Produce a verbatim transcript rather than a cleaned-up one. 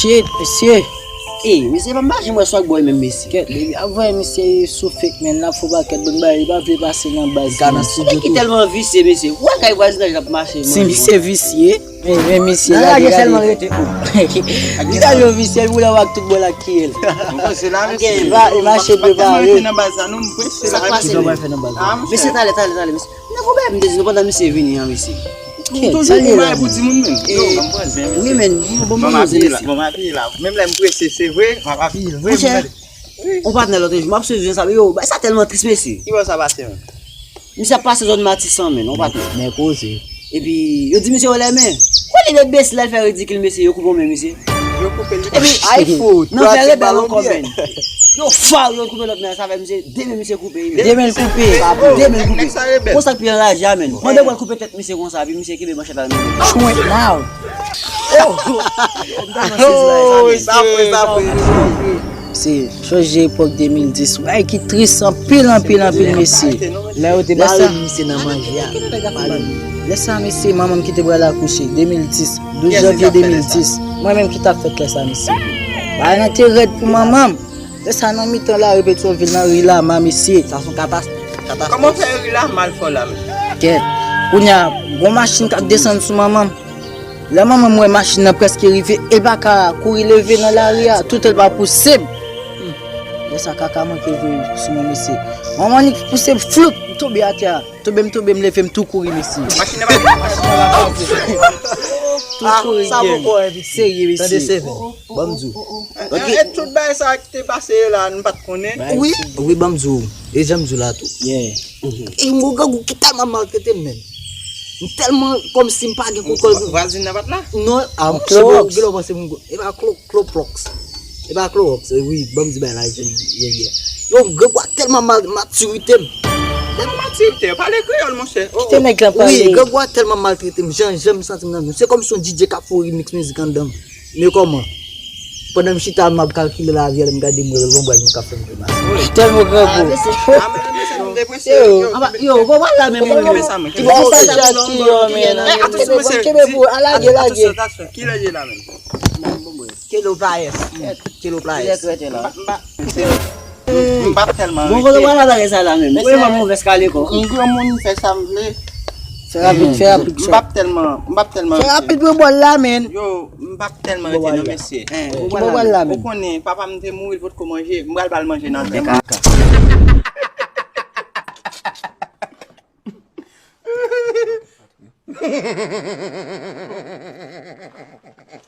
Shit, mesye. Ey, mesye, pa mache mwen swag boy menm, mesye. Kèt, baby, ap voye misye sou fake, man. L ap fè yon pakèt bon bagay, li pa vle pase nan baz. Li ka nan studio tou. Ki tèlman visye, mesye. Ou wè kay vwazinaj l ap mache, man. Se misye visye. Men, men misye, lage, lage. Sèlman rete ou. Li ta yon visye, pou lè w ak tout bòl ak kiyè l. Mwen se la, mesye. Li mache prepare. Sa k pase, men? Mesye, talè, talè, talè, mesye. Nan konbyen m te di nou pandan misye vini an, mesye? Ou toujou pou bay pou timoun menm. Yo, ban m pran zen, mesye. Wi, men, bon, bon, bon, bon, zen, mesye. Bon, m apiye la. Menm lè m prese, se vre, m ap apiye l vre. Monchè, yon patnè lòt jou, m ap swiv zen sa, yo, bagay sa tèlman tris, mesye. Ki bò sa pase, menm? Misye ap pase zòn Matisan, menm, yon patnè. Men koze. Epi, yo di misye yo lè men. Kote de bes la, l fè ridikil, mesye, yo koupe men, mesye. Yo koupe li. Epi, ay, fout, nan fè rebèl ankò, men. Yo faw, yo koupe lòt men, sa fè misye, de men misye koupe. De men l koupe. De men l koupe. Konsa k pi anraje a, men. Pandan w al koupe tèt misye konsa, epi misye kenbe manchèt la nan men. Chwen, naw. Oh! Oh, sa fre, sa fre. Se, chonje epòk de mil dis, bagay ki tris anpil, anpil, anpil, mesye. Lè yo te bare misye nan manje a. Lè sa, mesye, manman m ki te pral akouche, de mil dis, douz janvye de mil dis. Mwen menm ki t ap fèt lè sa, mesye. Bagay lan te rèd pou manman m. Lè sa, nan mitan lari Petyonvil, nan ri Lama, mesye. Sa se yon katas-, katastwòf. Kòman w fè ri Lama al fè w la menm? Kèt. Kounye a, gon machin k ap desann sou manman m. Lè manman m wè machin nan prèske rive, e pa ka kouri leve nan lari a, tout èl pa pouse m. Hmm. Lè sa kaka manke vini sou mwen, mesye. Manman li pouse m, floup, m tonbe atè a. Tonbe m tonbe, m leve m tou kouri, mesye. Machin nan pa, machin nan pa. Tou kouri, sa poko envite. Serye, mesye. Tande, Seven. Ban m di w. Ok. E tout bagay sa ki te pase la, nou pa t konnen. Wi, wi, ban m di w. E jan m di w la tou. Yeah. Mhm. E m gon grangou ki tèlman maltrete m, menm. M tèlman kòmsi m pa gen kontwòl. Vwazin nan pa t la? Non, a, Klorox. Gelo panse m gon. E pa Klo-, Kloplox. E pa Klorox, e wi, ban m di bagay la, jan l ye, ye. Yo, grangou a tèlman mal, matirite m. Tèlman matirite, pale kreyòl, monchè. Oh, kite nèg la pale. Wi, grangou a tèlman maltrete m, jan, jan m santi m nan menm. Se kòmsi yon D J k ap fè yon remix mizik anndan m. Men kòman? Pandan m chita, m ap kalkile lavi a, lè m gade m wè lonbraj mwen k ap fè m grimas. Tèlman grangou. Ah, mesye, ah, men, mesye, nou depresye, yo. Yo, yo, bon, wala, men, men, men. Ki bon, sa, sa, ki yo, men. Kebe pou, a, lage, lage. Ki lè ye la menm? Kelo playès. Kelo playès. M pa, m pa, m p ap tèlman rete. Bon, kote w pral avè sa la menm? Ou e manman w vès kale kò. M granmoun, m fè sa m vle. Fè rapid, fè rapid, m p ap tèlman, m p ap tèlman rete. Fè rapid pou bòl la, men. Yo, m p ap tèlman rete non, mesye. Ki bò w pral la menm? Ou konnen, papa m te mouri, l potko manje. M pral ba l manje nan tan.